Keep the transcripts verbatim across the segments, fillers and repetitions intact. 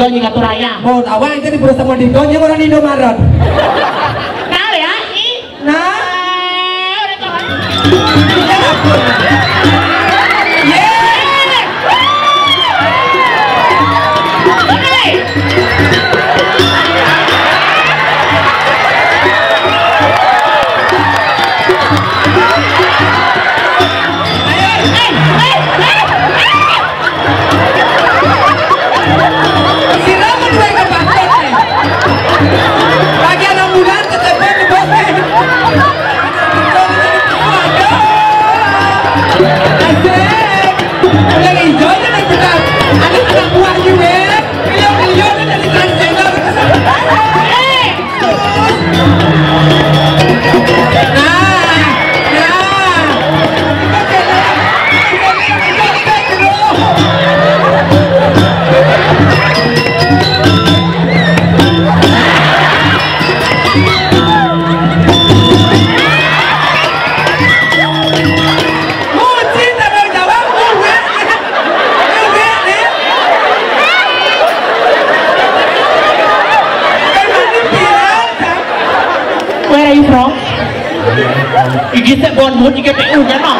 Nyi Katuraya. Mau awak itu di perusahaan mau di Indomaret. Nah, ya, ini. Nah. Sira menduwe kepatut, eh. Lagi anak muda tetep di bawah, eh. Asik. Udah ijo aja nih, bentar. Anak-anak buahnya, weh. Beliau-beliau udah jadi transgender. Eh. Where are you from? Iki sik bon mut iki P U kan, no?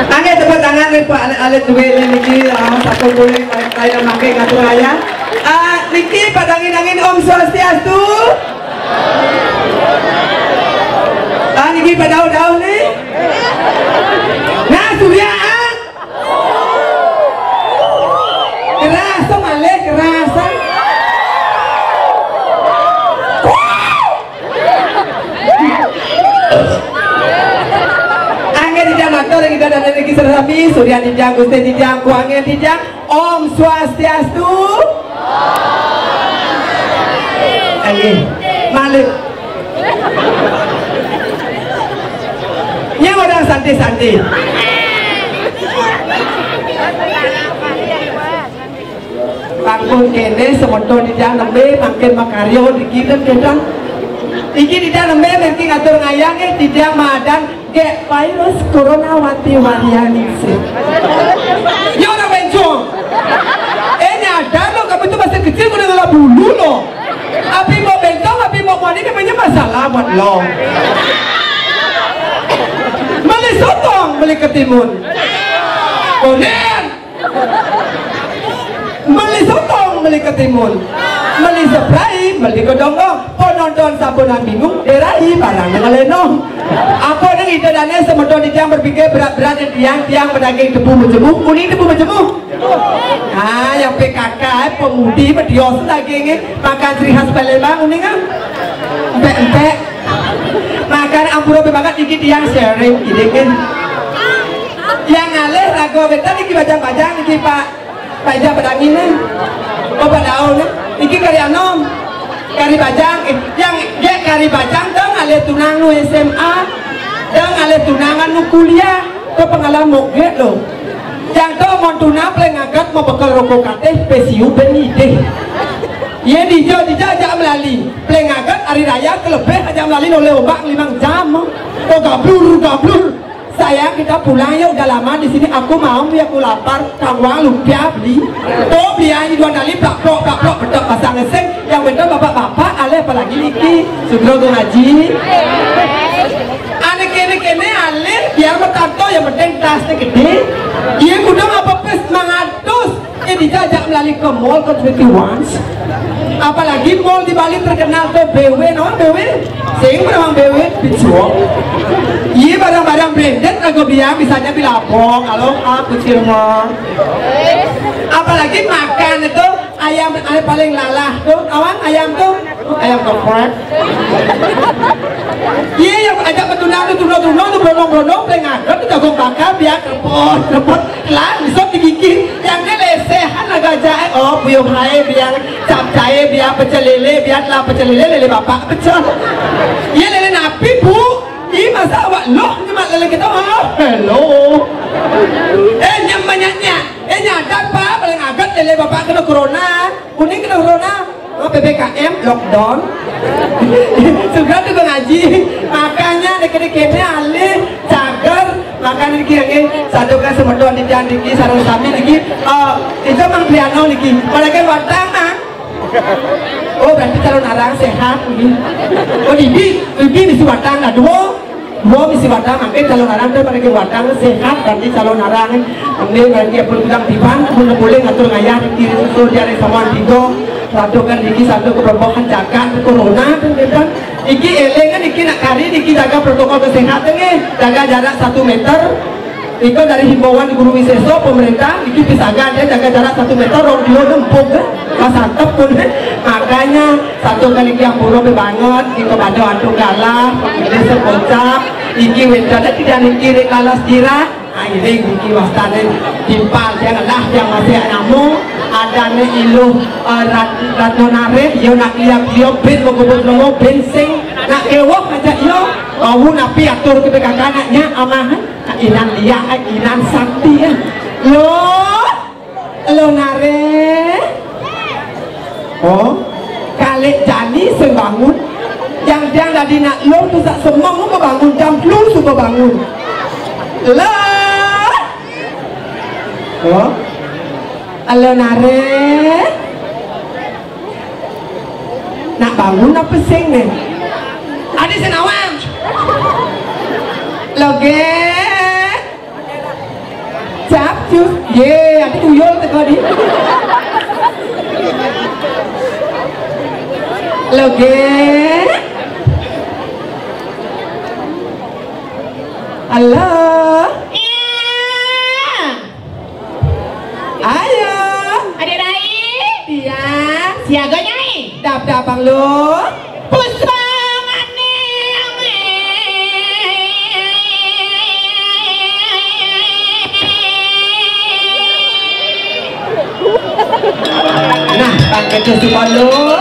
Angge tepuk tangan nih, Pak, alit-alit duwe niki, lawan satu kulit, lain mangke ngatur ayah. Ah, niki padangi-dangi Om Swastiastu. Ah, niki padau-dau nih. Nah, Surya, ah. Kerasa malih, kerasa. Angge dijang matur kita dan niki serami, Surya dijang, Gusti dijang, Kuange dijang, Om Swastiastu. Angge. Malik. Nyén orang santai-santai. Pangkon kéné semeton titiang nembé mangkin makarya niki ten kénten. Iki titiang nembé mangkin ngatur ngayah nggih, titiang madan gék virus corona wati varian sih. Yo orang bencong. Eh, nyadar lo, kamu itu masih kecil udah ngelah bulu lo. Api mau bencong, api mau mandi, namanya masalah buat lo. Beli sotong, beli ketimun. Konen. Beli sotong, beli ketimun. Beli Sprite, beli kedongo. Penonton sabunan bingung, derai barang ngelenong. Apa nang ida dané semeton titiang berpikir berat-berat, tiang-tiang pedaging tebu majemuk, kuning tebu majemuk. Ah, yang P K K, eh, pemudi, medios dagingnya, makan ciri khas Palembang, kuning kan? Empek-empek. Makan ampura banget, iki tiang sharing, gini kan? Yang ngalih raga betul, iki bajang-bajang, iki Pak. Pak Ijah pedangin nih. Oh, Pak Daun nih. Iki kari anom. Kari bajang, eh, yang dia kari bajang dong, alih tunang nu S M A. Dong, alih tunangan nu kuliah. Ke pengalaman moge lo. Yang to mon tuna peleng agat mau bekel rokok kateh, pesiu ben idih. Ye dijo, dijo aja melali. Peleng agat hari raya kelebih aja melali oleh ombak limang jam. Oh, gablur, gablur. Sayang, kita pulang ya, udah lama di sini. Aku mau ya, aku lapar. Kawang lumpia beli. Tuh beli aja dua kali, plak plok, plak plok, betok pasang esek. Yang betul bapak-bapak, alih apalagi niki. Sugro Gung Haji. Anak kene-kene alih, biar mertato yang penting tasnya gede. Iya, kudu apa pes mangatus. Ini dijajak melalui ke mall ke twenty one. Apalagi mall di Bali terkenal tuh B W, no B W. Sing barang B W, bicuang. Iya, barang-barang branded, aku bilang misalnya Billabong, kalau aku Cilmor. Apalagi makan itu ayam, ayam paling lalah tuh, awan ayam tuh, ayam geprek. Iya, yang ajak betunang tuh, tunang-tunang tuh, brondong-brondong, peleng agat tuh, jagung bakar, biar krepot, krepot, lah, bisa digigit. Yang dia lesehan agak jahe, oh, buyung hae, biar capcay, biar pecel lele, biar lah pecel lele, lele bapak pecel. Iya, lele napi, Bu? Ih, masa awak loh, nyemak lele kita, oh, hello. Eh, nyam banyaknya. Eh, nyadar, Pak, paling agat lele bapak kena corona. Kuning kena corona. Oh, P P K M, lockdown. Sudah tuh ngaji. Makanya dikit-dikitnya alih, cager. Makanya dikit lagi, satu kan semeton di jalan dikit, sarung sami dikit. Eh, itu Mang Triano dikit. Pada kan batang, Mang. Oh, berarti calon arang sehat ini. Oh, bibi, bibi misi batang, aduh. Gua misi batang, angke calon arang tuh pada ke batang sehat, berarti calon arang. Ini berarti apa bilang tiban, pun boleh ngatur ngayah, kiri susul, jari sama tiga, satu kan diki, satu ke perobohan jaga, corona tuh kan. Iki elengan, iki nak kari, iki jaga protokol kesehatan nih, jaga jarak satu meter. Iko dari himbauan guru wisésa pemerintah, iki pisagan ya, jaga jarak satu meter, rong kilo nempuk, eh. Pas santep pun, eh. Makanya satu kali ki ampura banget, iko pada antuk galah, ini sekocak, iki wédane tidak niki ring lalas kira, ah, ini iki wastane timpal, yang lah, yang masih namu, adane iluh, eh, rat-, ratno nareh, yo nak liap-liop, bin mengkubut lomo, bin sing, nak kewok aja yo, mau napi atur ke P K K anaknya, amah. Inan liak, inan sakti ya. Lo, lo nare. Oh, kalik jani sing bangun. Yang dia tadi nak lo tu sak semang mau bangun, jam lu suka bangun. Lo. Oh, lo nare. Nak bangun apa sing nih? Adi senawang. Loge. Cap cus. Ye, adi tuyul teko di. Loge. Halo. Iya. Ayo. Adik Rai. Iya. Siaga, Nyai. Dap-dap, Bang Lu. Puspa maning. Nah, Bang Kejo Sumolo.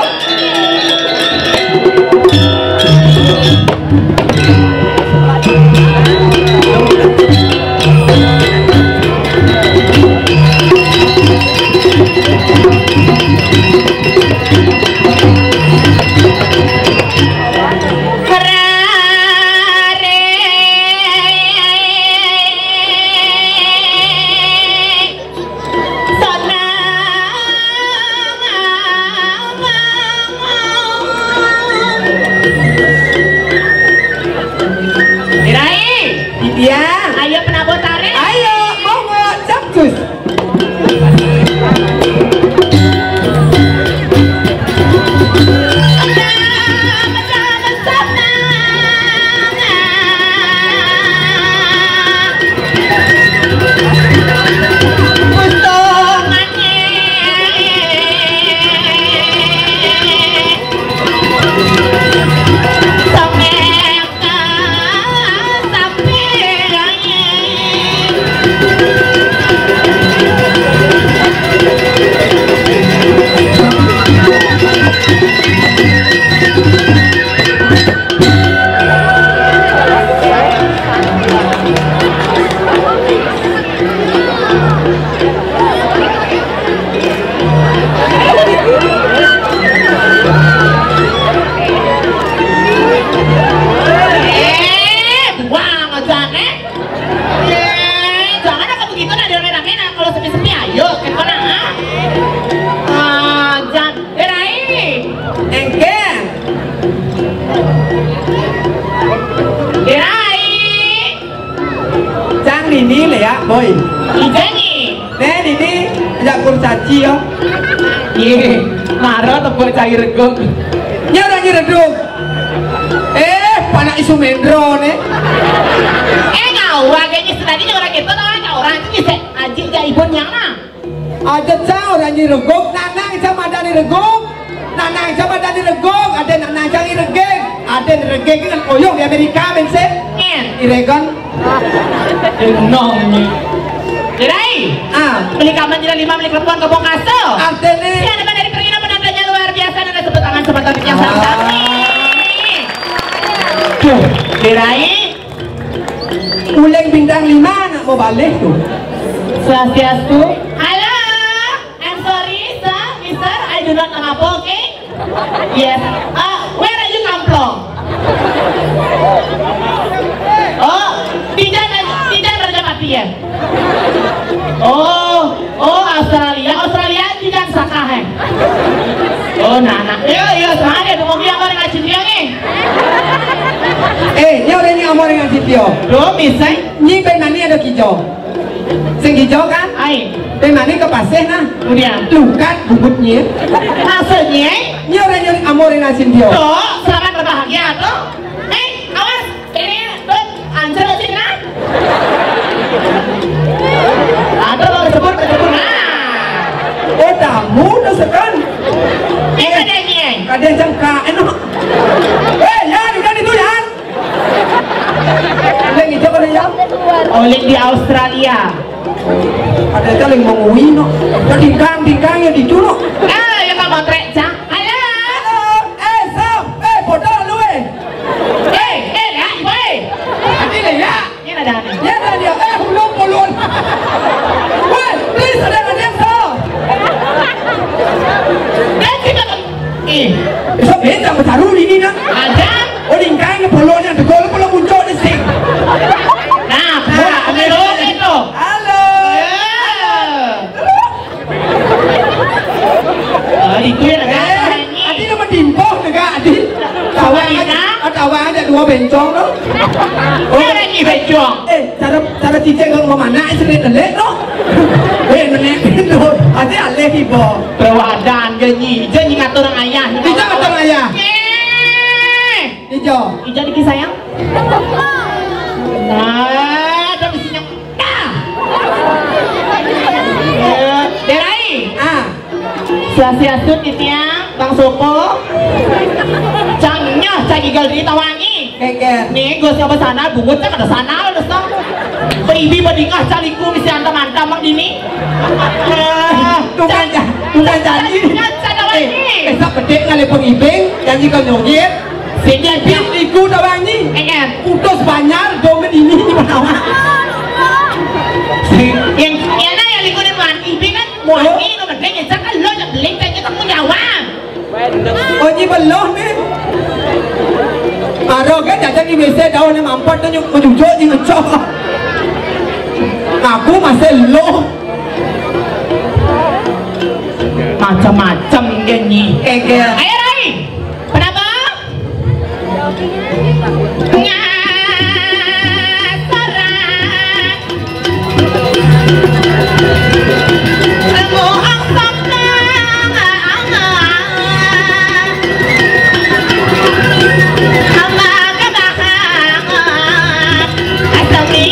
Dirai. Cang nini le ya, boy. Ija ni. Ne nini, ya kurcaci yo. Ye, maro tepuk cai reguk. Nya orang nyi reguk. Eh, panak isu mendro ne. Eh, ngawa kayaknya tadi orang gitu tau, orang itu bisa aji ja ibun yang nah. Ada cang orang nyi reguk, nanang cang madani reguk. Nanang cang madani reguk, ada nanang cang nyi regik. Ada regik dengan oyong di Amerika, bensin. Ngen. Di Reagan. Nong ni. Jadi, ah, beli kaman jila lima, beli kelepuan kebong kaso. Artinya. Yang depan dari pergi apa nadanya luar biasa, dan tepuk tangan sebentar yang sangat. Tuh, Dirai. Uling bintang lima nak mau balik tu. Swastiastu. Halo. I'm sorry, sir, mister, I do not know apa, okay? Yes. Uh, where are you come from? Oh, tidak, tidak Raja Pati ya? Oh, oh, Australia, Australia tidak sakah eh? Oh, nana. Iya, iya, sama dia, mau bilang orang ngaji dia nih. Eh, ini orang ini mau ngaji dia. Dua, misalnya. Nyi pe mani ada kijo. Sing kijo kan? Ai. Pe mani ke pasih nah. Kemudian. Lukat bubutnya. Maksudnya? Nyi orang nyuri amor yang asin dia. Tuh, selamat berbahagia tuh. Eh, awas. Ini tuh hancur sih nah. Ada lo sebut, sebut nah. Oh, tamu tuh sekan. Ini ada ini. Ada jangka, enak. Eh, ya, udah itu ya. Uling ijo kada ya? Uling di Australia. Ada aja uling mengui no. Dikang, dikang ya dicuruk. Ah, ya kamu trek cang. Halo. Halo. Eh, Sam. Eh, bodoh lu eh. Eh, eh, ya, ibu eh. Ini ya. Ini ada. Ya ada dia. Eh, ulung pulun. Weh, please ada ada yang salah. Dan kita Eh, bisa beda sama taruh ini nah. Ada. Oh, lingkai ke polo nya, tegol polo muncul di sing. Nah, nah, ada lo itu. Halo. Ya. Oh, itu ya, eh, adi nama dimpoh negak adi. Tawang aja, ah, tawang aja dua bencong tu. Oh, ada ni bencong. Eh, cara, cara cicing kalau memanah, eh, sebenarnya telik tu. Eh, nenek pintu. Adi alih ibu. Pewadan, janji. Janji ngatur orang ayah. Bisa ngatur orang ayah. Eh. Ijo. Ijo dikit sayang. Nah, ada di sini. Nah. Eh, Derai. Ah. Swastiastu titiang, Bang Sopo. Cangnya, cang igal di tawangi. Keker. Nih, gue siapa sana, bungut cang ada sana, ada sana. Beribi bedingah caliku misi antam-antam mang dini. Eh, tukang ja-, tukang janji. Cang tawangi. Eh, besok bedek ngalih pengibing, janji kau nyogit. Sing ibing niku tawangi. Engen. Utus banjar, domen ini di bawah. Sing yang, yang na yang liku ni wan ibing kan, wan ini no mending yang cakap lo yang beling, yang kita punya wan. Oh, ini belum ni. Baru kan jajan di W C daun ni mampet tu nyuk menyujuk ni ngecok. Aku masih lo. Macam-macam dia ni. Kegel. Ayo, Rai. Kenapa? Ngasara. Ilmu aksam nang. Ama kebahangan. Asami.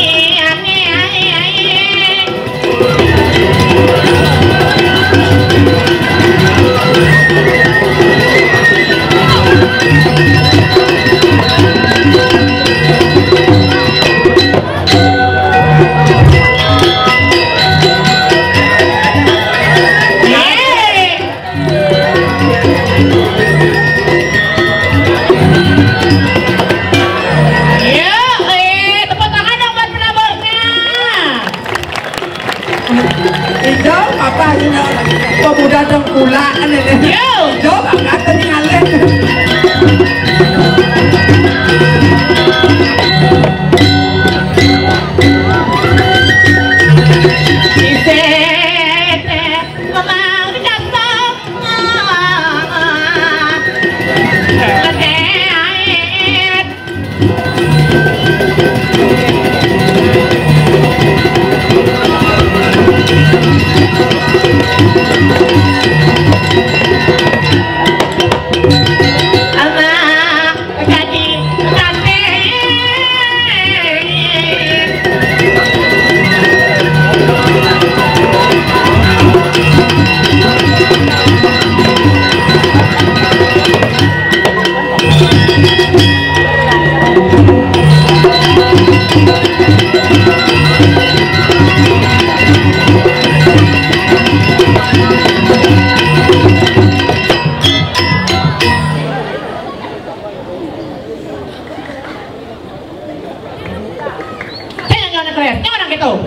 Tuh.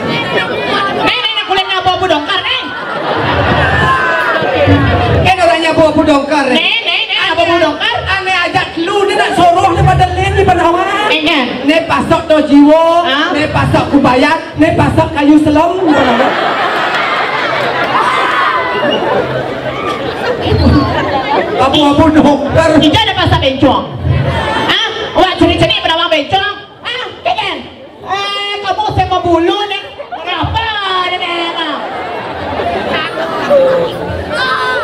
Nih, nih, nih, kulitnya abu-abu dongkar, nih. Kan orangnya abu-abu dongkar, nih. Nih, nih, nih, abu-abu dongkar. Aneh aja, lu ni nak suruh ni pada lain ni pada awak. Nih, kan? Nih pasok do jiwa, ah? Nih pasok kubayar, nih pasok kayu selong. Abu-abu dongkar. Ija ada pasok bencong. Ah, wak ceri-ceri pada awak bencong. Ah, kan? Eh, kamu saya mau bulu nih. Kenapa ini memang?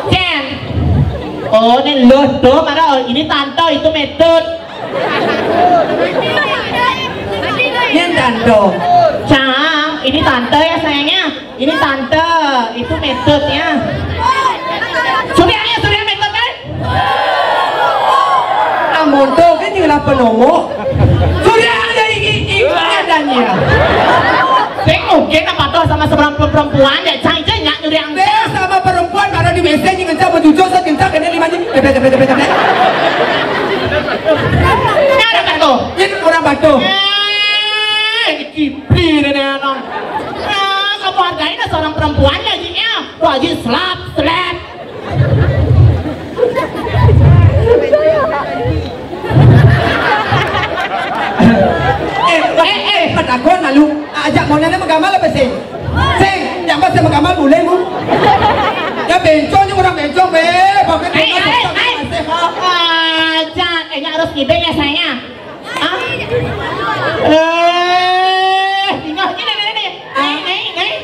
Cen. Oh, ini lo tuh, maka ini tante, itu metode. Ini tante. Cang, ini tante ya sayangnya. Ini tante, itu metode ya. Sudah ya, sudah metode. Amun tu kan jeung lah penomok. Sudah ada iki iki adanya. Sing mungkin apa tuh sama seorang perempuan ya, cai cai nyak nyuri angsa. Sama perempuan baru di W C jeung ngencang bejujur sakencang kena lima jeung. Tepet tepet tepet tepet. Ini ada apa tuh? Ini orang batu. Eh, Cipri nenek anak. Ah, kamu hargain seorang perempuan ya, Ji, ya? Tuh, Ji, selap, selap. Eh, eh, eh, pedagang lalu ajak monene menggamal apa sih? Sing, yang pasti menggamal boleh mu. Ya bencong ni orang bencong be, pakai eh, eh, eh. Ah, Jan, kayaknya harus ngibeng ya saya. Ah? Eh, tinggal ini, ini, ini. Naik, naik, naik.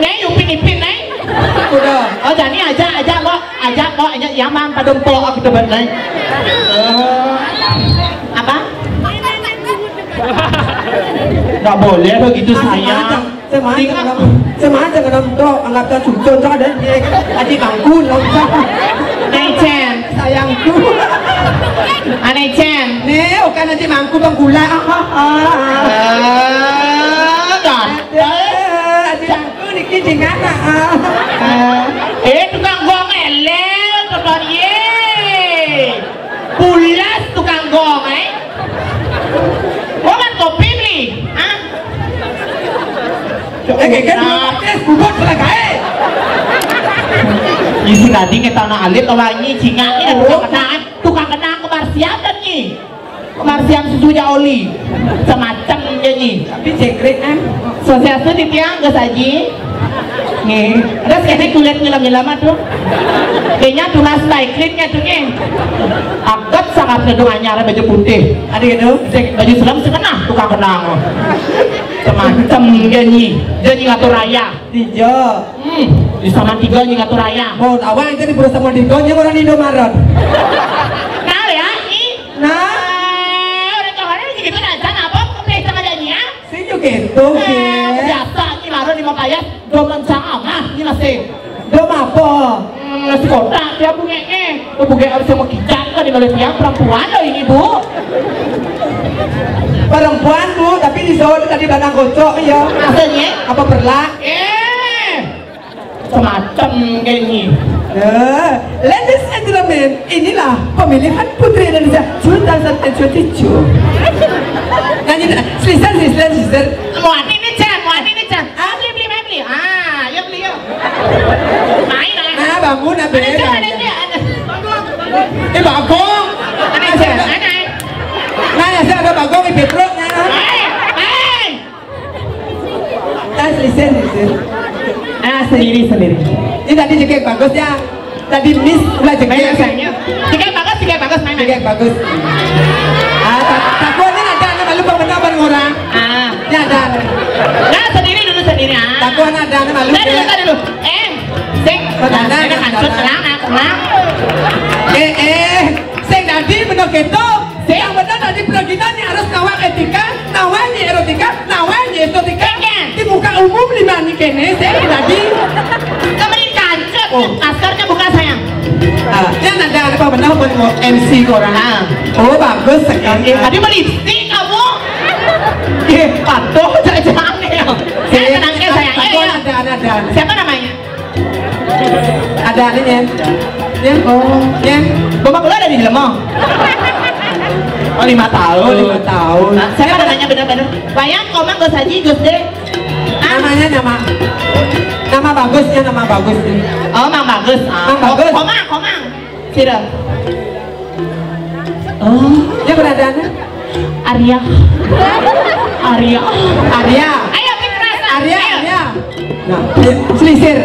Naik, Upin Ipin, naik. Udah. Oh, jadi aja, aja, Mbok. Aja, Mbok. Aja, ya, Mang. Pada Mbok, aku coba naik. Eh, apa? Nggak boleh begitu, sayang. Saya mah jangan, saya mah jangan nonton, anggap tak sujon, tak ada ni. Adik bangku, nonton. Ecen. Sayangku. Aneh, Cen. Ni, bukan adik bangku, bang gula. Ah, ah, ah. Eh, dah. Eh, adik bangku, niki dengan, ah, ah. Eh, tukang gong elel, tukang ye. Pulas tukang gong, eh. Gua kan kopi beli, ah? Eh, eh, kan belum habis, bubur pernah gae. Isi tadi ke tanah alit, orang ini cingak ini tukang kenaan, tukang kenaan kembar siap dan ni. Kembar siap susu ja oli. Semacam je ni. Tapi cekrek kan. Sosiasu di tiang, geus aji. Nih, terus ini kulit nyelam-nyelam tuh. Kayaknya tunas naik krimnya tuh nih. Agat sangat gedung anyar baju putih. Ada gitu. Cek baju selam sekenah tukang kenang. Semacam je ni. Je ni ngatur raya. Tiga. Hmm, di sama tiga ni ngatur raya. Mau awal itu di berusaha mau digonjeng orang Indomaret. Nah, ya, ini. Nah. Eh, orang tahu hari ini gitu, nah, jangan apa, apa, apa, sama aja ni, ya. Sing juga itu, eh, biasa ni, baru lima payas, doman sama, ni masih. Dom apa? Hmm, nasi kotak, dia punya ni. Tu bukan harus sama kita, kan, di Malaysia, perempuan loh ini, Bu. Perempuan, Bu, tapi di Solo tadi bandang gocok, ya. Maksudnya? Apa berlak? Eh. Semacam kayak ini. Nah, ladies and gentlemen, inilah pemilihan Putri Indonesia two thousand twenty-two. Nyanyi, sister, sister, sister. Mau hati ni, Chan, mau hati ni, Chan. Ah, beli, beli, beli, beli. Ah, yuk, beli, yuk. Main, ah. Nah, bangun, ah, ada, ada, ada. Eh, bagong. Ada, ada. Nah, ya, saya ada bagong di Petruk, nah. Hei, hei. Tes lisin, lisin. Ah, sendiri, sendiri. Ini tadi jegeg bagus ya. Tadi miss ulah jegeg. Main rasanya. Jegeg bagus, jegeg bagus, main, main. Jegeg bagus. Ah, tak, takutnya ada anak malu bang benar bang orang. Ah. Ya ada. Nah, sendiri dulu, sendiri, ah. Takutnya ada anak malu. Nah, dulu, dulu. Eh, sing. Tenang, tenang, tenang. Tenang, tenang. Eh, eh. Sing tadi benar gitu. Sing yang benar tadi benar gitu, ni harus nawar etika. Nawanya erotika, nawanya erotika. Iya. Di muka umum lima ni kene, saya lagi. Kamu ini kancet, oh. Maskernya buka, sayang. Ah, dia ada apa benar buat mau M C ke orang? Ah. Oh, bagus sekali. Eh, tadi mau lipstick kamu? Eh, patuh, jangan ya. Saya tenang, saya, sayang. Iya, iya. Ada, ada, ada. Siapa namanya? Ada nih, Nyen. Nyen. Oh, Nyen. Bapak lu ada di dalam, oh? Oh, lima tahun. Oh, lima tahun. Nah, saya pada nanya bener-bener. Bayang, Komang, Gus Haji, Gus De. Namanya nama, nama bagus ya, nama bagus nih. Oh, Mang Bagus. Ah. Mang Bagus. Komang, Komang. Sira. Oh, dia beradaannya? Arya. Arya. Arya. Ayo, kita rasa. Arya, ayo. Arya. Nah, selisir.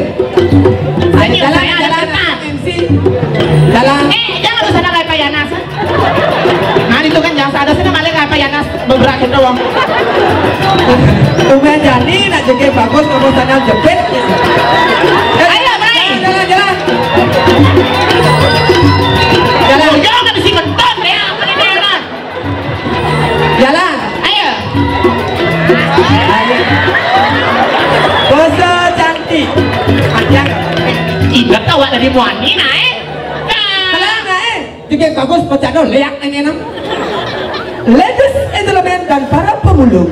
Ayo, jalan, saya ada jalan, cepat. M C. Jalan. Eh, jangan lu sana kayak Pak Yanas. Nah, itu kan jangan ada sana malah kayak Pak Yanas beberapa doang. Umeh Jani nak jegeg bagus, kamu sana jepit. Ayo, Bray. Jalan, jalan, jalan. Jalan. Ujung kan si kentut ya, apa ini, Yanas? Jalan. Ayo. Ayo. Bos cantik. Panjang. Ingat awak dari Muani naik. Tenang, naik. Jegeg bagus, pecah no, lihat ini, nam. Ladies and gentlemen dan para pemulung,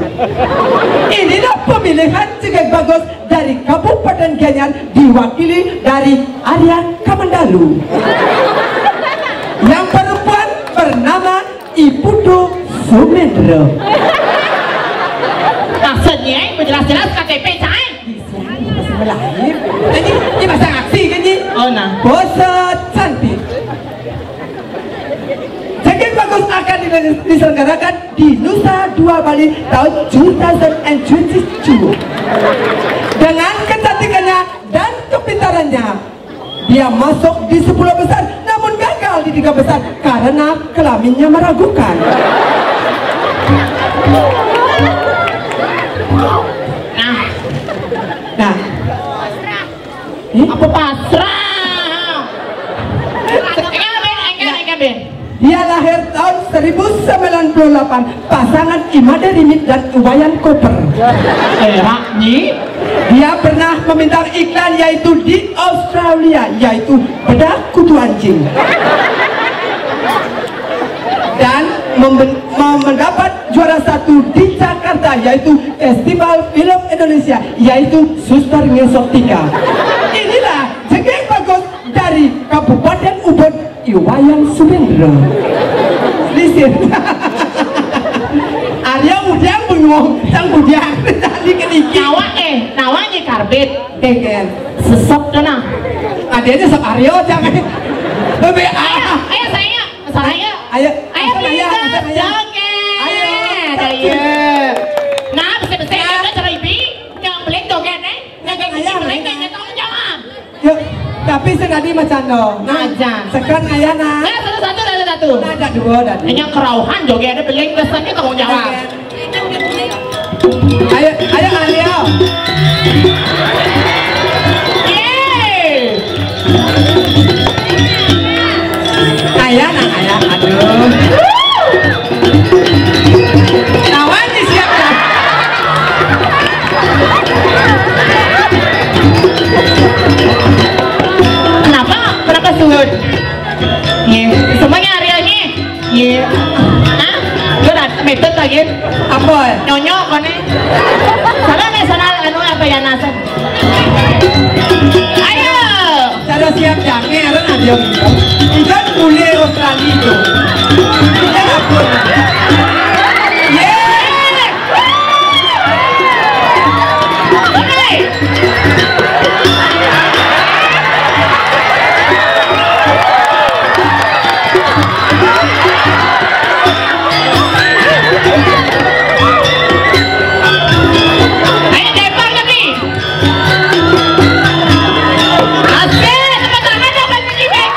inilah pemilihan jegeg bagus dari Kabupaten Gianyar, diwakili dari Arya Kamandalu. Yang perempuan bernama I Putu Sumendro. Maksudnya, jelas-jelas K T P saya. Bismillahirrahmanirrahim. Ini, ini bahasa aksi kan, Ji? Oh, nah. Bos cantik. Jegeg bagus akan diselenggarakan di Nusa Dua Bali tahun two thousand twenty-two. Dengan kecantikannya dan kepintarannya, dia masuk di sepuluh besar, namun gagal di tiga besar karena kelaminnya meragukan. Nah. Nah. Apa pasrah? Engke, Ben, engke, engke, Ben. Dia lahir tahun seribu sembilan puluh delapan, pasangan Imade Rimit dan Wayan Koper. Eh, Rak, Nyi. Dia pernah membintang iklan yaitu di Australia, yaitu bedah kutu anjing. Dan memben- mendapat juara satu di Jakarta, yaitu Festival Film Indonesia, yaitu Suster Ngesot Tika. Inilah jegeg bagus dari Kabupaten Ubud, I Wayan Sumendro. Lisir. Arya udah bengong, sang bujang tadi kedikit. Nawa, eh, nawa Nyi Karbit. Keken. Sesok tuh, nah. Adanya sok Aryo, jangan. Lebih ah. Ayo, saya. Masalahnya, ayo, ayo, ayo, ayo, joget. Ayo. Ayo. Nah, bisa-bisa kita cara ibi, yang pelit joget, eh. Yang kayak gini, pelit, yang tanggung jawab. Yuk, tapi sing tadi macam no. Nah, aja. Sekarang ayo, nah. Nah, satu-satu, satu-satu. Nah, ada dua, ada dua. Hanya kerauhan joget, ada pelit, kesannya tanggung jawab. Oke. Ayo, ayo, ayo. Yeay. Ayah, nah, ayah, aduh. Lawan nih siap ya. Kenapa? Kenapa suhut? Nih, semuanya Arya nih. Iya. Hah? Gue datang metode lagi. Apa? Nyonyo kone. Salah nih, salah anu apa ya, nasib. Ayo. Cara siap jange, ada nggak dia? Udah mulai Australia itu. Kita ampun. Yeay. Oke. Ayo, tembak lagi. Asik, tepuk tangan dong, Mas Haji Bek.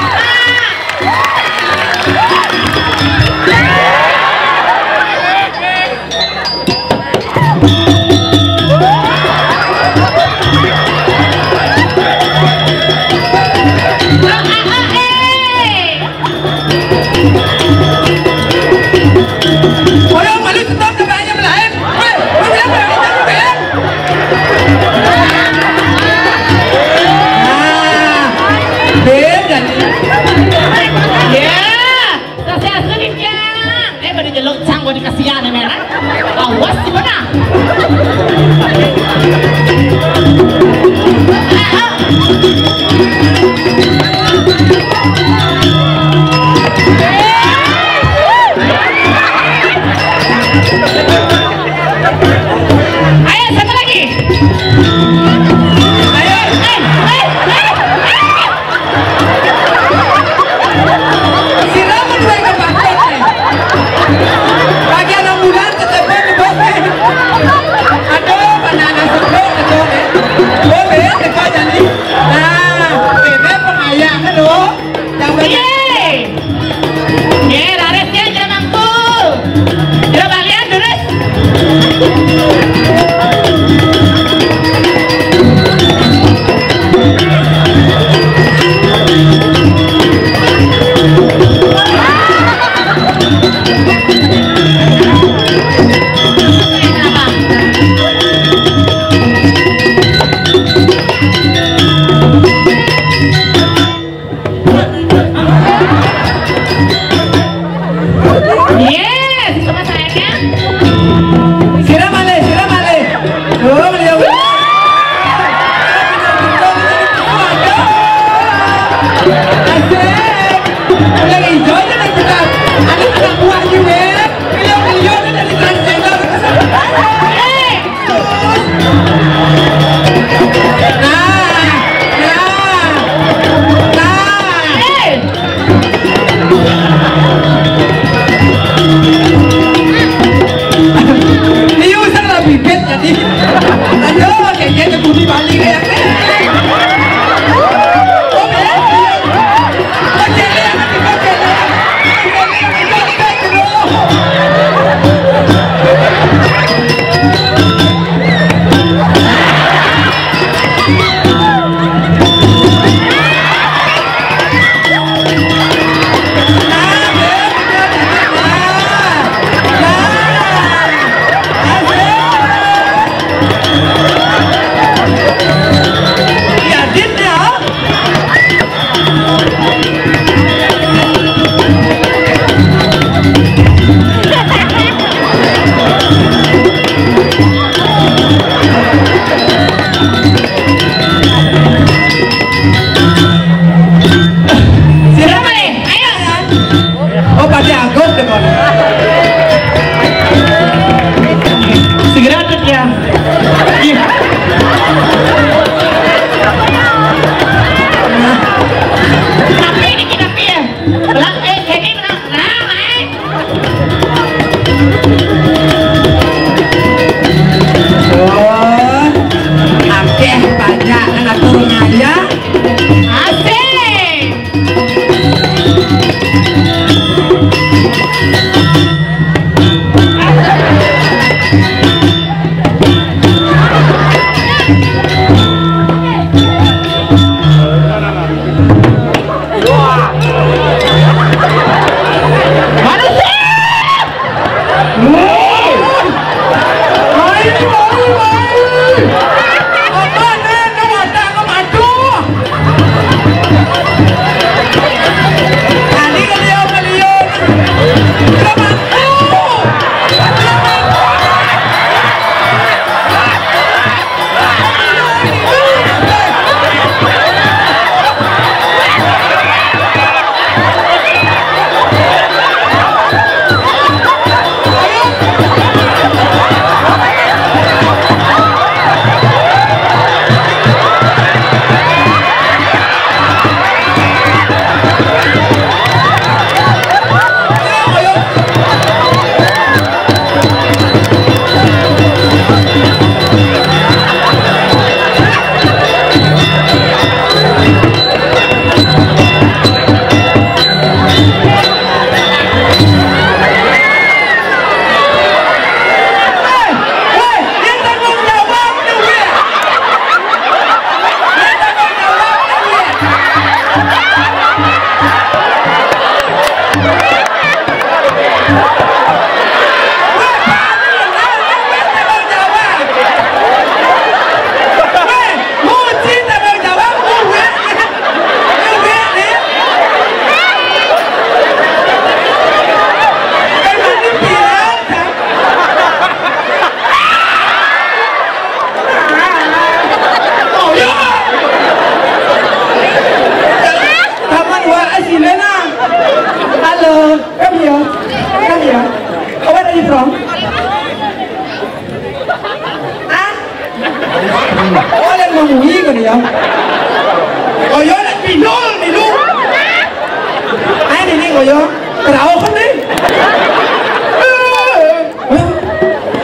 Segera tuh dia. Ih. Tapi ini kita pie. Belang, eh, ini belang. Nah, eh. Oh, akeh banyak ngatur ngayah. Asik. Come on, what is it, Lena? Hello, come here. Come here. Where are you from? Ah? Oh, yang ngomong ini kan ya. Oh, ya, nak pinol ni lu. Ai, ni, ni, oh, ya. Terau kan ni? Oh, ya.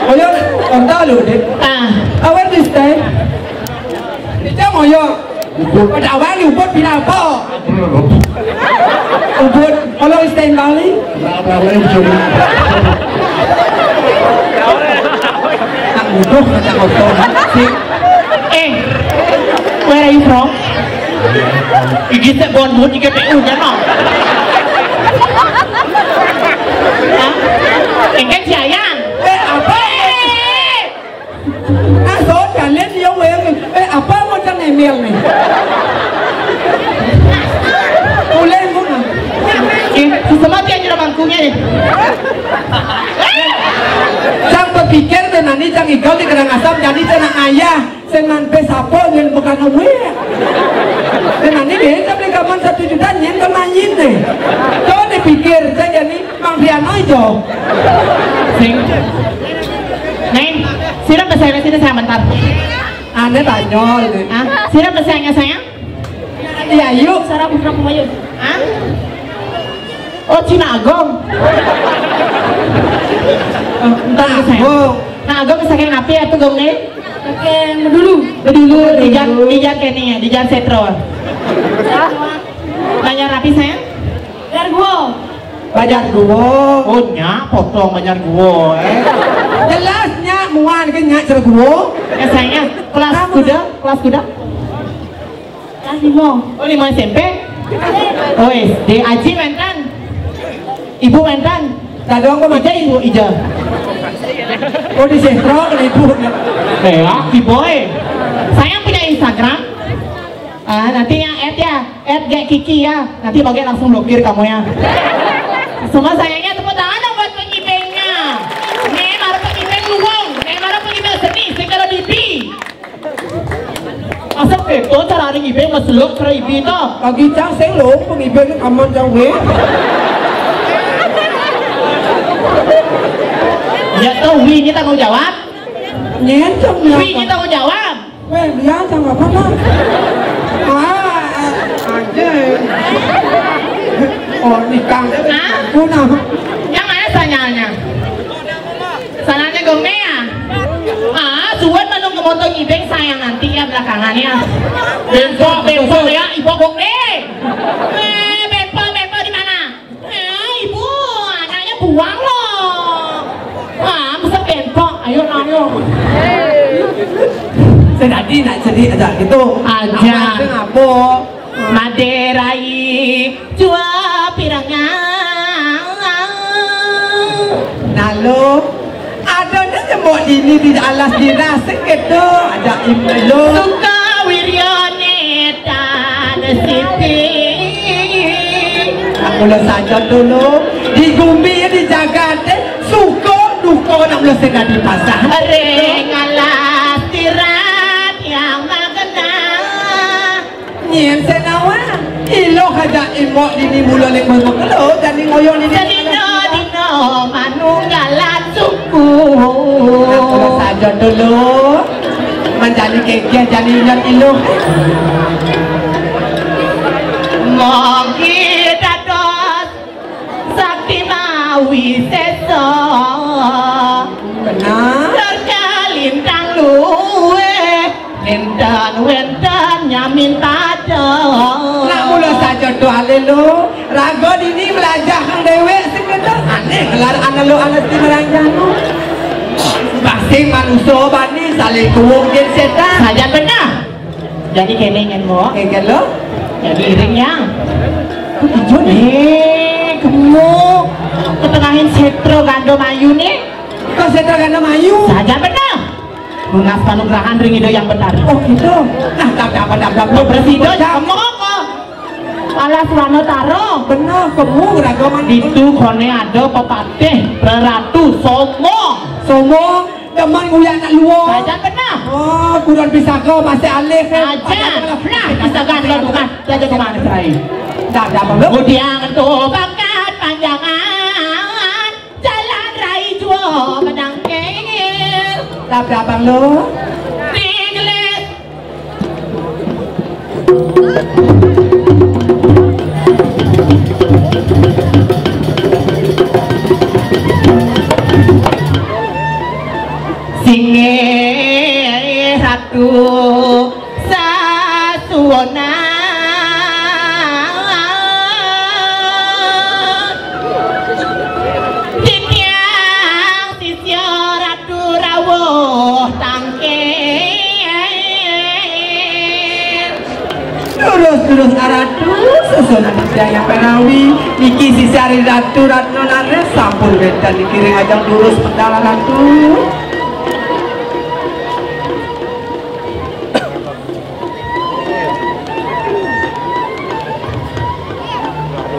Oh, ya, kontak lu, dek. Ah. Awak ni stay. Dia mau ya. Ubud. Pada awal ni Ubud pindah apa? Ubud, kalau stay Bali. Nak mudah kata kotor. Si. Eh, where are you from? Iki tak bon mut, iki P U nya, no. Hah? Engke Giant. Eh, apa? Eh. Ah, so, kalian dia wayang ni. Eh, apa mau cang emil ni? Boleh, Bu, nah. Eh, sesama dia aja bangkunya ni. Cang berpikir, dan nanti cang ikau di Karangasem, jadi cang nak ngayah. Sing manpe sapa yen bukan gue. Dan nanti dia sampai kapan satu juta nyen ke manyin deh. Coba dipikir, saya ni Mang Priano itu. Sing. Neng, sira bahasa Inggris ini saya bentar. Ane Banyol, deh. Ah, sira bahasa Inggris saya? Iya, yuk. Sarah Putra Pemayu. Ah? Oh, Cina Agong. Oh, entar ke saya. Agong. Nah, Agong saking api atuh, Gong, nih? Saking Bedulu. Bedulu, di Jan, di Jan kene ya, di Jan Setro. Banjar api, sayang? Banjar Guwo. Banjar Guwo. Oh, nya potong Banjar Guwo, eh. Jelas nya muan ke nya Cerguwo. Ya, sayang. Kelas kuda, kelas kuda. Kelas lima. Oh, lima S M P? Oh, S D. Aji wenten? Ibu wenten? Dadong kok ija, ibu ija. Oh, di sentro kan ibu. Eh, ah, ibu, eh. Saya punya Instagram. Ah, nanti ya, add ya. Add Gek Kiki ya. Nanti Bapak langsung blokir kamu ya. Semua sayangnya tepuk tangan dong buat pengibengnya. Nih, baru pengibeng luwung. Nih, baru pengibeng seni. Sing kalau dibi. Asa keto cara ring ibe maseluk cara ibi to. Bagi cang sing lo pengibeng aman cang we. Ya tuh, Wi ini tanggung jawab. Nyen, Cok, Wi ini tanggung jawab. Weh, dia sama apa, Bang? Ah, eh, anjing. Oh, nikah. Hah? Guna. Yang mana sanyalnya? Sanyalnya gong ya? Ah, suwun menung kemoto nyibeng sayang nanti ya belakangan ya. Bengkok, bengkok ya, ibu gong deh. Eh, bengkok, bengkok di mana? Eh, ibu, anaknya buang loh. Ah, masa bengkok, ayo nanya. Saya tadi nak sedih aja gitu. Aja. Apa, apa? Madé rai jua pirangan. Nalo, adanya nyemok dini di alas dirasik gitu, ada imelo. Suka wiryane tan siti. Aku lo saja dulu, di gumi di jagat, suka duka nak lo sing di pasar. Ring alas tirat yang magena. Nyén senawa, iloh aja imbok dini mula ling mengkelo, jani ngoyong dini. Sedina-dina manunggalan suku. Aku saja dulu, manjani kekeh jani inyan iloh. Mogi dados sakti mawi sesa. Benar. Kalintang luwih, nénten wénten nyamin pada. Nak mula saja to alé lo, raga dini melajah kang déwék sing kéto. Anéh gelar ana lo ana ti meranjang lo. Basing manusa bani saling kuwung jin sétan. Sajan benar. Jadi kéné nyén, Mbok. Kéné lo. Jadi iring yang. Kok ijo né? Eh, gemuk. Ketengahin sétra Ganda Mayu né. Kok sétra Ganda Mayu? Saja benar. Nunas panugrahan ring Ida yang benar. Oh gitu. Nah, tak dapat dapat. Lo bersih Ida, gemuk apa? Alas Wanatara. Benar, gemuk raga man. Ditu koné ada pepatih, praratu, sombong. Sombong. Demen nguyak anak luar. Sajan benar. Oh, kurang bisa kau masih alih. Sajan. Nah, bisa kan lo bukan. Saja cuma rai. Dah, dah, Bang. Kudiang tu bakat panjangan, jalan rai jua menangkil. Dah, dah, Bang, lo. Tinglis. Singgih Ratu Sasuwona. Titiang sisya Ratu Rawuh Tangkil. Durus-durus aratu, susunan titiang yang panawi, niki sisya ri Ratu Ratna Nares sampun wénten niki ring ajeng durus medal aratu.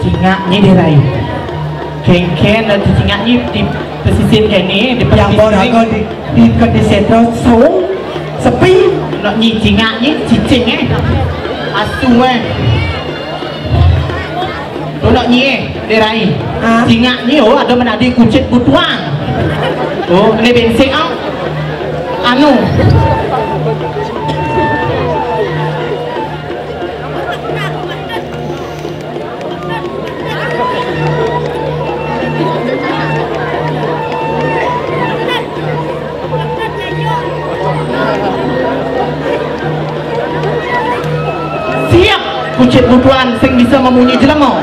Cingak nyi di rai. Kéngkén dan cingak nyi di pesisir kéné, di pesisir. Yang boraga di, di, ke di sétra song, sepi. Nak nyi cingak nyi, cicing, eh. Asu, eh. Tuh nak nyi, eh, di rai. Hah? Cingak nyi, oh, ada menadi kucit butuang. Oh, ini bensik, ah. Anu. Siap, kucit butuan sing bisa memunyi jelema.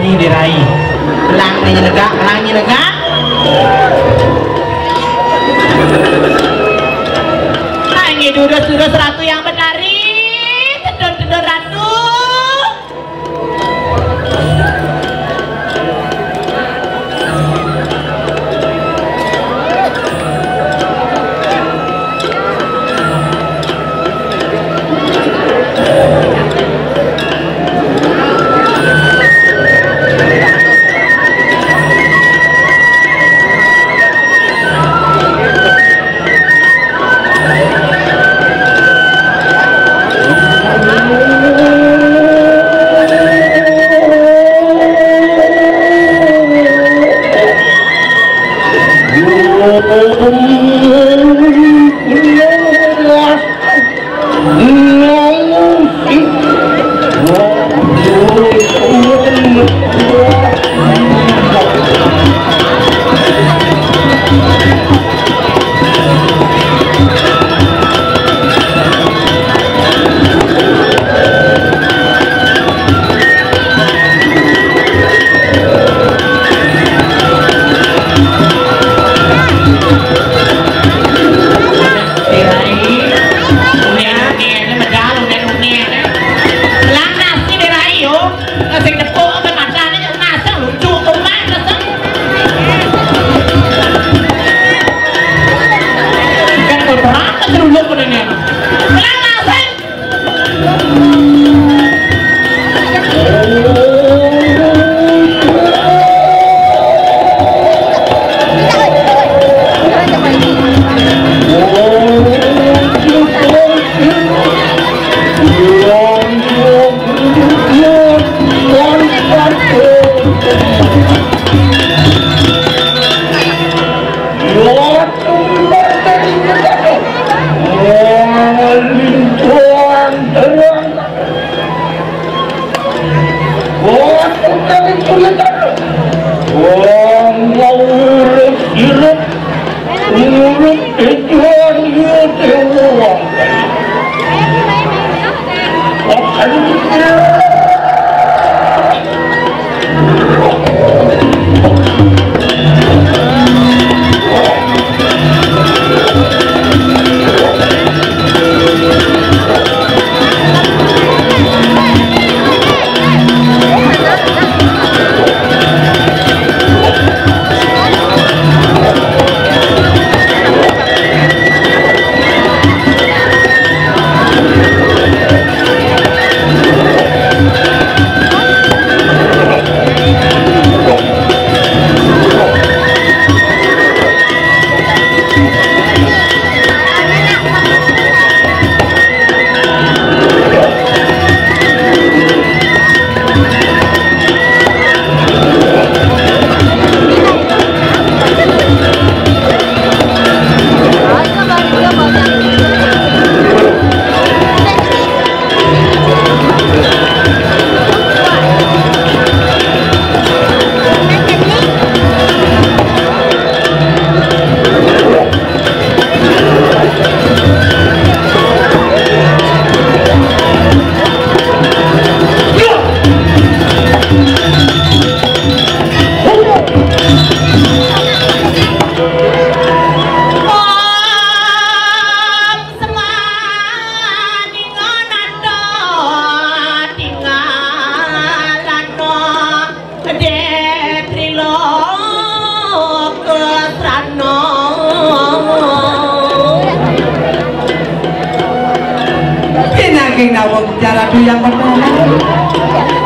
Nyi dirai. Lang nyi negak, lang nyi negak. Nyi durus-durus ratu yang menari, tedun-tedun ratu. Lah nasi dirai yo. Lah sing nepuk ke matane yo masang lucu tuman masang. Kan kok terang keseruluk kene. Lah nasi. Wong kali kulit. Wong ngurus hirup, ngurus tujuan, yo dewa. Pinanggih nawang Ratu yang pertama.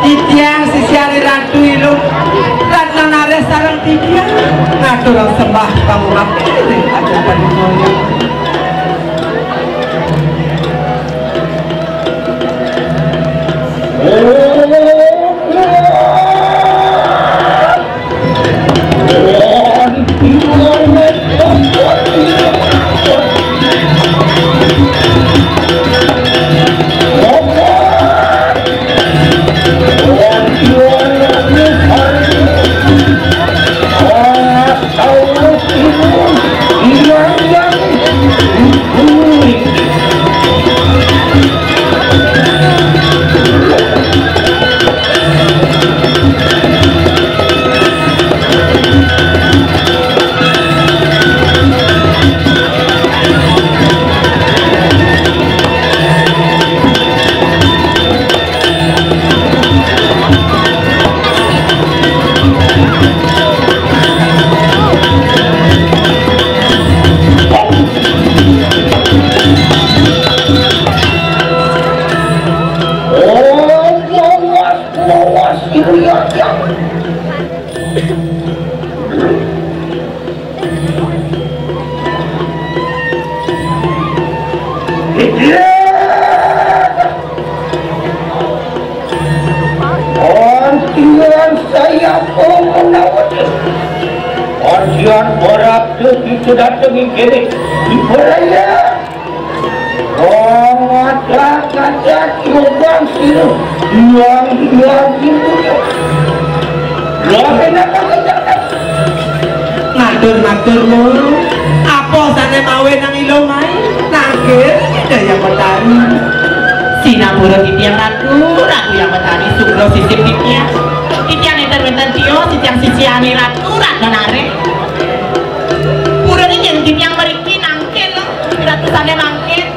Titiang sisiane Ratu Ilung, Ratna Nares sareng titiang ngaturang sembah pangurap ring atur paduka. Ora tuh itu dateng ing kene. Ora ya. Oh, ngajak, ngajak, coba sini. Yang, yang gitu. Lo kenapa ngajak? Ngatur-ngatur mulu. Apa sane mawe nang ilo mai? Nangkir, Daya Betari. Sinapura titiang ratu, ratu yang betari, sugro sisip titiang. Titiang enten-enten tio, titiang sisiane ratu, ratu nare. Purane yen titiang mriki nangkil, ratu sane mangkin.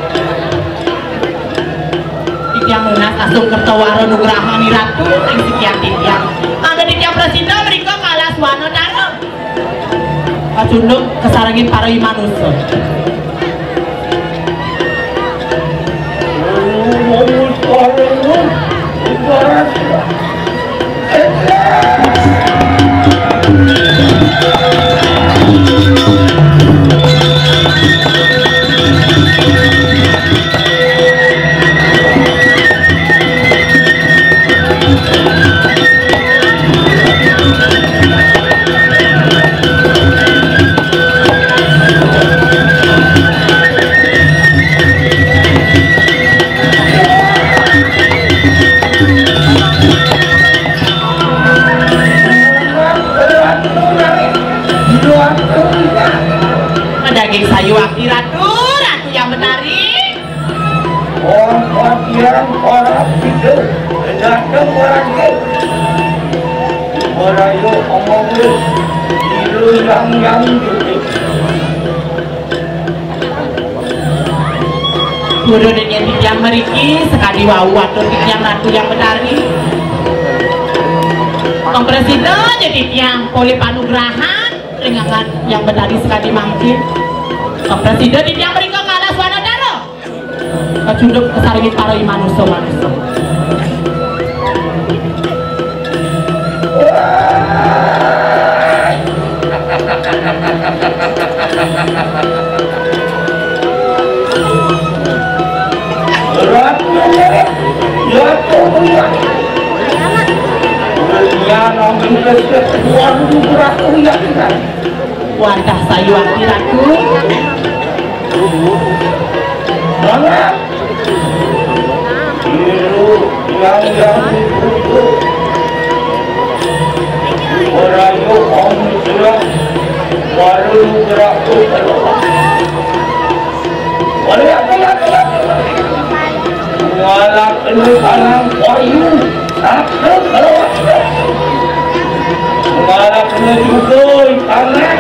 Titiang nunas asung kerta wara nugrahani ratu, ing sikian titiang. Mangda titiang prasida mrika kalas wana dara. Pacunduk kasarengin para imanusa. Daging sayu ati ratu, ratu yang betari. Wong patiang ora pitu, dateng ora nggih. Ora yo omong lu, ilu yang yang juti. Guru dengan titiang meriki, sekadi wau atur titiang ratu yang betari. Kang presiden jadi tiang polih panugrahan, ringangan yang betari sekadi mangkin. Kang presiden titiang merika kalas wana dara. Kacunduk kasarengin para imanusa-manusa. Wadah sayuwakti, Ratu. Banget. Biru yang yang itu. Ora yo om sudah. Baru gerak tu keluar. Ora apa apa. Wala kena tanam kayu. Malah kena juga tangan.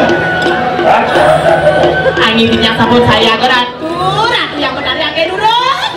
Angin yang sabut saya ke ratu, ratu yang betari angin durus.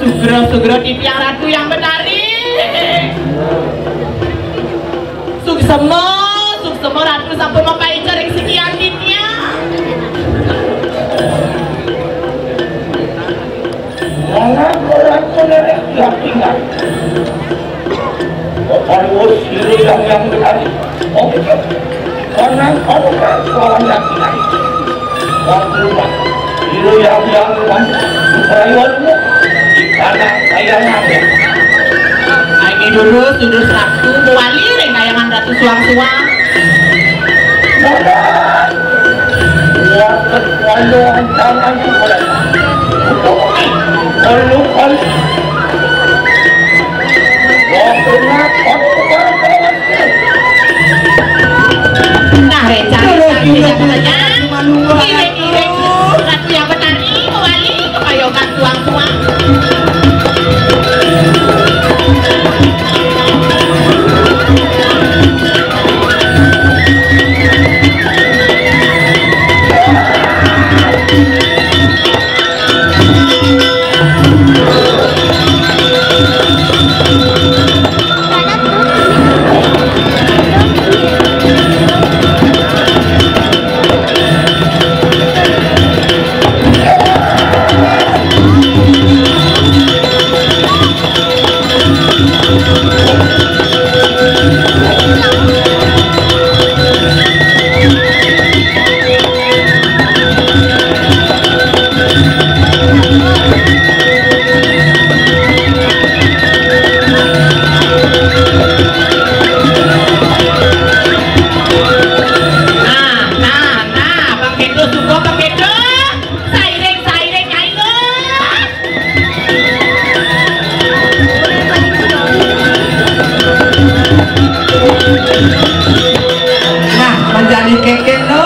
Sugra-sugra titiang ratu yang betari. Suksema, suksema ratu sampun mapaica ring sikian titiang. Jangan orang menerek yakingan. Bapak Ibu sira yang yang betari. Oke. Orang orang kawan yakingan. Waktu rumah. Sira yang yang rumah. Bukayu rumah. Di sana saya ngambil. Ayo dulu sudah satu mewali ring kayangan ratu suang-suang. Maka Kuat kepala tangan kuat. Perlu kali. Wah, benar, kau bukan kawan. Nah, Reca, Reca, Reca, Reca. Iring, iring. Nah, menjadi keken tu.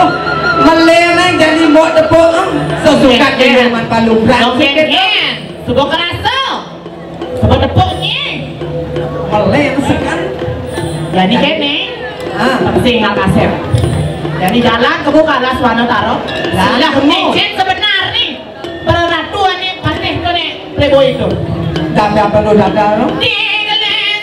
Melena jadi mok tepuk. Sesuka keken. Keken. Keken. Suka kerasa. Sebab tepuk ni. Meleng sekan. Jadi kene. Ah. Sing hak kasep. Jadi jalan ke buka las warna taro. Lah, lah, ni cek sebenar ni. Peraturan ni patih tu ni playboy tu. Dada perlu dada tu. Di gelas.